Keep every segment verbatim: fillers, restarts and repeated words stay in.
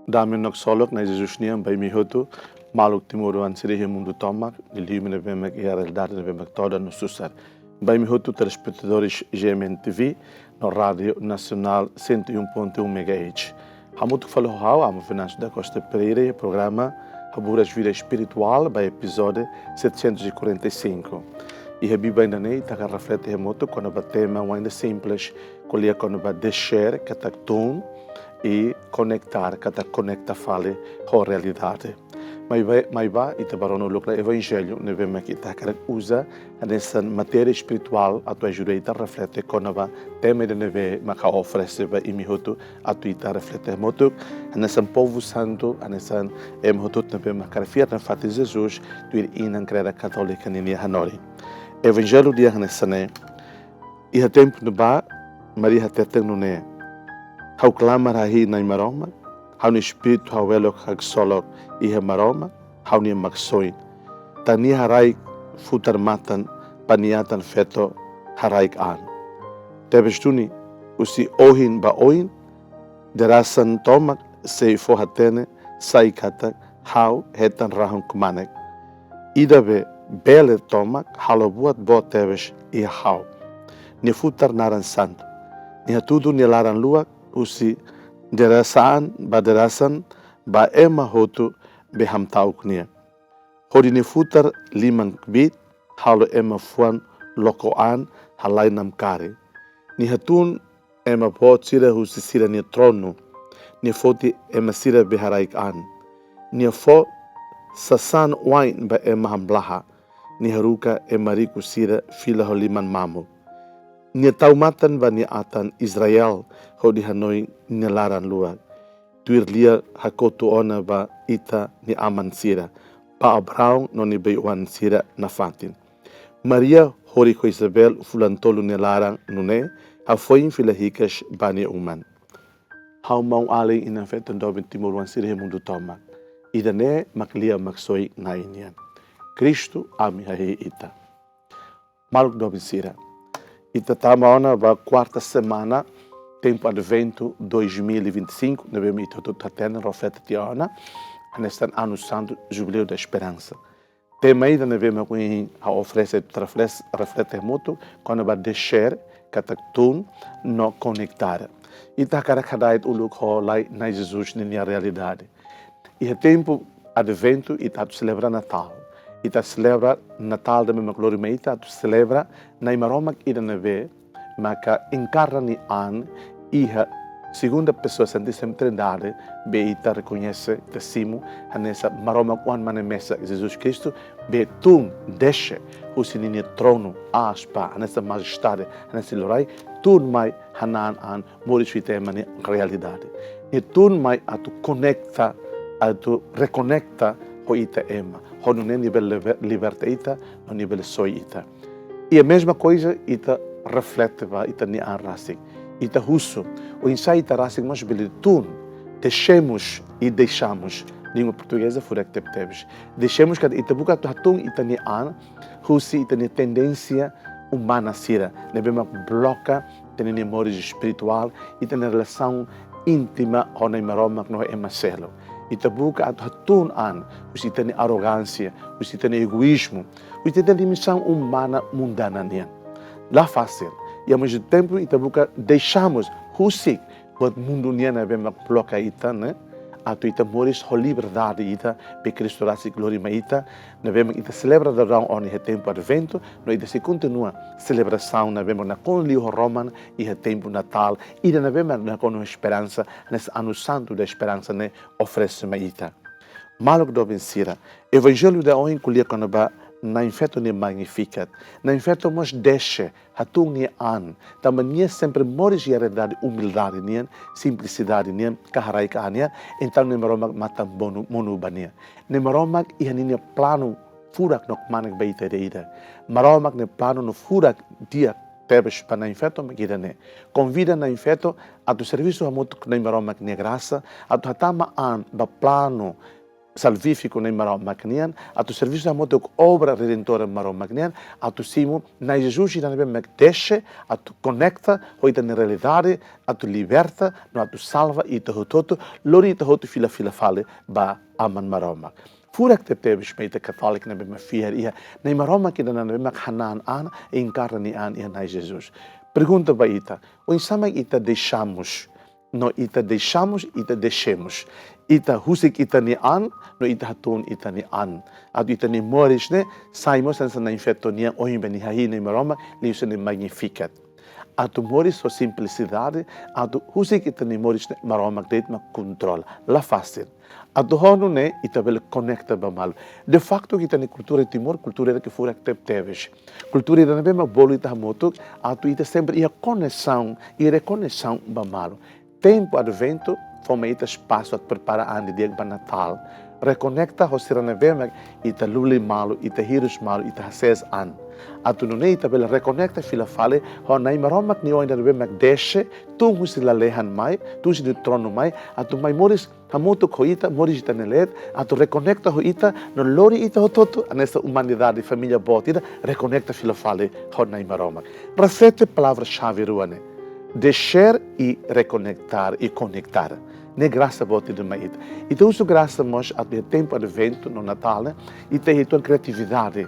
Dame no ksolok Na'i Jesus nian ba imi hotu, maluk timoroan sira iha mundu tomak, liuliu imi ne'ebé mak iha realidade ne'ebé mak todan no susar. Ba imi hotu telespetadores G M N T V, no Rádio Nasionál cento e um ponto um megahertz. Hamutuk fali ho ha'u, Amu Venâncio da Costa Pereira, iha programa Haburas Vida Espirituál, ba epizódiu setecentos e quarenta e cinco. Iha biban ida-ne'e, ita hakarak reflete hamutuk kona-ba tema oan ida simples, ko'alia kona-ba descer, katak tun, i konektar, katak konekta fali ho realidade. Maibé, maibé, ita bá rona uluk iha Evanjellu, ne'ebé mak ita hakarak uza hanesan matéria espirituál atu ajuda ita reflete kona-ba tema ida ne'ebé mak ha'u oferese ba imi hotu atu ita reflete hamutuk, hanesan povu santu, hanesan ema hotu ne'ebé mak hakarak fiar nafatin Jesus, tuir inan kreda katólika ninia hanorin. Evanjellu dehan hanesan ne'e: Iha tempu ne'ebá, Maria hateten nune'e: Ha'u klamar hahi'i Na'i Maromak, ha'u-nia espíritu ha'u belok haksolok iha Maromak, ha'u-nia Maksoin. Tan nia haraik futar matan ba nia atan-feto haraik an. Tebes duni, husi ohin ba oin, derasan tomak sei fó hatene sai katak ha'u hetan rahun kmanek. Ida be bele tomak halo buat boot tebes iha ha'u. Nia futar naran santu. Nia hatudu nia laran-luak husi derasan ba derasan ba ema hotu be hamta'uk nia. Hodi nia futar liman kbiit halo ema fuan loko an halai namkari. Nia hatun ema boot sira husi sira-nia tronu. Nia foti ema sira be haraik an. Nia fó sasán wain ba ema hamlaha. Nia haruka ema riku sira fila ho liman mamuk. Nia tau matan ba nia atan Israel hodi hanoin nia laran-luak. Tuir lia hakotu ona ba ita-nia aman sira, ba Abraão no nia bei-oan sira nafatin. Maria horik ho Isabel fulan tolu nia laran nune'e, hafoin fila hikas ba nia uman. Ha'u maun-alin inan-feton doben timoroan sira iha mundu tomak. Ida-ne'e mak Lia Maksoin Na'i nian. Kristu, ami hahi'i ita. Maluk doben sira, ita tama ona ba kuarta semana tempu Adventu dois mil e vinte e cinco, ne'ebé mak ita hotu hatene, reflete tiha ona, hanesan Ano Santu, Jubileu da Esperança. Tema ida ne'ebé mak ohin ha'u oferese atu refles-, reflete hamutuk kona-ba descer, katak tun, no konektar. Ita hakarak hada'et uluk ho lai Na'i Jesus ninia realidade. Iha tempu Adventu, ita atu selebra Natál. Ita selebra Natál, ida ne'ebé mak lori mai ita atu selebra Na'i Maromak ida ne'ebé maka enkarna nia an iha segunda pessoa Santíssima Trindade, be ita rekoñese, ita simu hanesan Maromak Oan mane mesak, Jesus Kristu, be tun, desce husi ninia tronu aas ba, hanesan majestade, hanesan liurai, tun mai hanan an moris ho ita ema nia realidade. Nia tun mai atu konekta, atu rekonekta ho ita ema. Ho nune'e nia bele liber-, liberta ita, no nia bele soi ita. I a mesma coisa, ita reflete ba ita-nia an rasik. Ita husu, oinsá ita rasik mós bele tun, deixemos e deixamos. Língua portugeza furak tebetebes. Deixemos katak ita buka atu hatun ita-nia an husi ita-nia tendénsia umana sira ne'ebé mak bloka ita-nia moris espirituál, ita-nia relasaun íntima ho Na'i Maromak no ema seluk. Ita buka atu hatun an husi ita-nia arrogánsia, husi ita-nia egoízmu, husi ita-nia dimensaun umana mundana nian. La fácil. I ao mesmo tempo ita buka deixamos, husik buat mundu nian ne'ebé mak bloka ita, ne'e? Atu ita moris ho liberdade ita, be Kristu rasik lori mai ita, ne'ebé mak ita selebra daudaun ona iha tempu Adventu, no ita sei kontinua selebrasaun ne'ebé mak nakonu liu ho Roman iha tempu Natál, ida ne'ebé mak nakonu esperansa, hanesan Ano Santu da Esperança ne'e oferese mai ita. Maluk doben sira, Evanjellu ida ohin ko'alia kona-ba Na'in-Feto nia Magnificat. Na'in-Feto mós desce, hatun nia an, tanba nia sempre moris iha realidade umildade nian, simplisidade nian, ka haraik an nian, entaun Na'i Maromak matan monu, monu ba nia. Na'i Maromak iha ninia planu furak no kmanek ba ita ida-idak. Maromak nia planu no furak di'ak tebes ba Na'in-Feto mak ida-ne'e. Konvida Na'in-Feto atu servisu hamutuk ho Na'i Maromak nia grasa, atu hatama an ba planu salvífiku Na'i Maromak nian, atu servisu hamutuk ho obra redentora Maromak nian, atu simu Na'i Jesus ida ne'ebé mak dexe atu konekta ho ita-nia realidade, atu liberta, no atu salva ita hotu-hotu, lori ita hotu fila-fila fali ba Aman Maromak. Furak tebetebes mai ita katóliku ne'ebé mak fiar iha Na'i Maromak ida ne'ebé mak hanan an, enkarna nia an iha Na'i Jesus. Pergunta ba ita, oinsá mak ita deixamos, no ita deixamos, ita deixemos. Ita husik ita-nia an, no ita hatún ita-nia an. Atu ita-nia moris ne'e sai mós hanesan Na'i Feto nian, ohin be nia hahi'i Na'i Maromak, liuhusi nia Magnificat. Atu moris ho simplisidade, atu husik ita-nia moris ne'e Maromak de'it mak kontrola. La fasil. Atu ho nune'e ita bele konekta ba malu. De facto, ita-nia kultura Timor, kultura ida ke furak tebetebes. Kultura ida ne'ebé mak bolu ita hamutuk, atu ita sempre iha koneksaun, i rekoneksaun ba malu. Tempu Adventu fó mai ita espasu atu prepara an didi'ak ba Natál. Rekonekta ho sira ne'ebé mak ita luli malu, ita hirus malu, ita hasees an. Atu nune'e ita bele rekonekta fila fali ho Na'i Maromak nia Oan ida ne'ebé mak dexe, tun husi lalehan mai, tun husi nia tronu mai, atu mai moris hamutuk ho ita, moris ita-nia leet, atu rekonekta ho ita, no lori ita hotu-hotu, hanesan umanidade, família boot ida, rekonekta fila fali ho Na'i Maromak. Reflete palavra-xave rua ne'e. Deixar e reconectar e conectar. Ne'e grasa boot ida mai ita. Ita husu grasa mós atu iha tempu Adventu no Natál ne'e, ita iha uitoan kriatividade.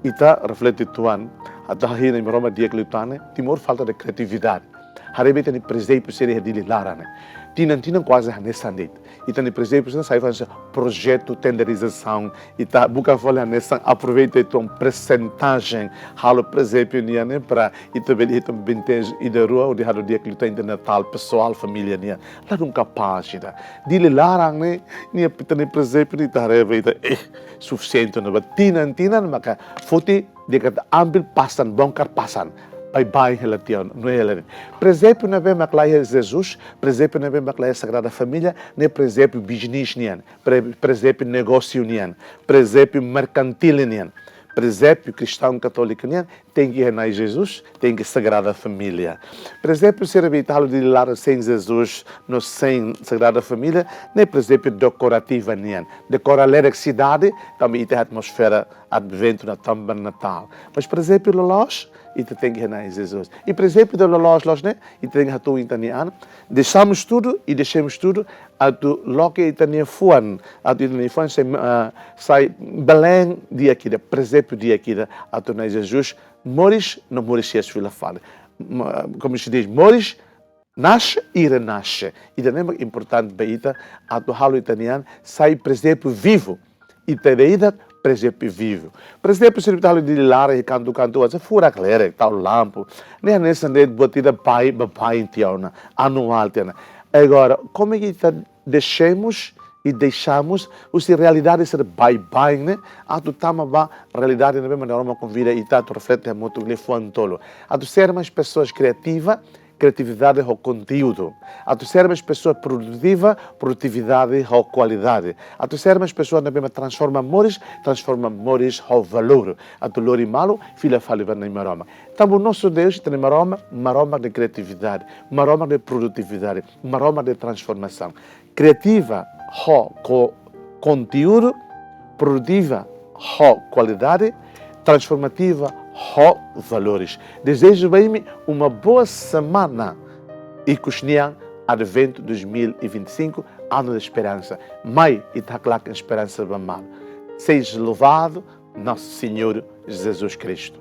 Ita reflete uitoan, atu hahi'i Na'i Maromak di'ak liután ne'e, Timor falta de kriatividade. Haree ba ita-nia prezépiu sira iha Dili laran ne'e. Tinan-tinan kuaze hanesan de'it. Ita-nia prezépiu sira sai hanesan projetu tenderizasaun. Ita buka fali hanesan aproveita uitoan persentajen halo prezépiu nian ne'e para ita bele hetan benteju ida rua hodi halo di'ak liután ita-nia Natál pesoál família nian. Ladún kapás ida. Dili laran ne'e, nia ita-nia prezépiu ne'e ita haree ba ita, eh, sufisiente ona ba tinan-tinan maka foti, di'ak atu ambil pasan, bongkar pasan. Baibain hela tiha ona, no hela ne'e. Prezépiu ne'ebé mak laiha Jesus, prezépiu ne'ebé mak laiha Sagrada Família, ne'e prezépiu bisnis nian, pre-, prezépiu negósiu nian, prezépiu merkantil nian, prezépiu kristaun katóliku nian, tenke iha Na'i Jesus, tenke Sagrada Família. Prezépiu sira ne'ebé ita halo Dili laran sein Jesus, no sein Sagrada Família, ne'e prezépiu dekorativa nian. Dekora lerek sidade, tanba ita iha atmosfera Adventu no tanba Natál. Mas prezépiu loloos, ita tenke iha Na'i Jesus. I prezépiu ida loloos loos ne'e, ita tenke hatún ita-nia an. Deixamos tudo e deixemos tudo, atu loke ita-nia fuan, atu ita-nia fuan sai, ah, sai Belém di'ak ida, prezépiu di'ak ida, atu Na'i Jesus moris, no moris hi'as fila fali. Ma-, como se diz, moris, nasce e renasce. Ida ne'e mak importante ba ita, atu halo ita-nia an sai prezépiu vivu. Ita ida-idak prezépiu vivu. Prezépiu sira ne'ebé ita halo Dili laran iha kantu-kantu, asa furak lerek, tau lampu. Ne'e hanesan de'it buat ida baibain tiha ona, anuál tiha ona. Agora, como é que ita deixemos e deixamos husi realidade sira baibain ne'e, atu tama ba realidade ne'ebé mak Na'i Maromak konvida ita atu reflete hamutuk liafuan tolu. Atu ser mais pessoas criativa, kriatividade ho konteúdu. Atu ser mais pessoa produtiva, produtividade ho kualidade. Atu ser mais pessoa ne'ebé mak transforma moris, transforma moris ho valór. Atu lori malu, fila fali ba Na'i Maromak. Tanba nosso Deus, ita-nia Maromak, Maromak de kriatividade, Maromak de produtividade, Maromak de transformasaun. Kriativa ho ko-, konteúdu, produtiva ho kualidade, transformativa ho valores. Desejo ba imi uma boa semana ikus nian, Advento dois mil e vinte e cinco, ano da esperança. Mai ita haklaken esperansa ba malu. Seja louvado Nosso Senhor Jesus Cristo.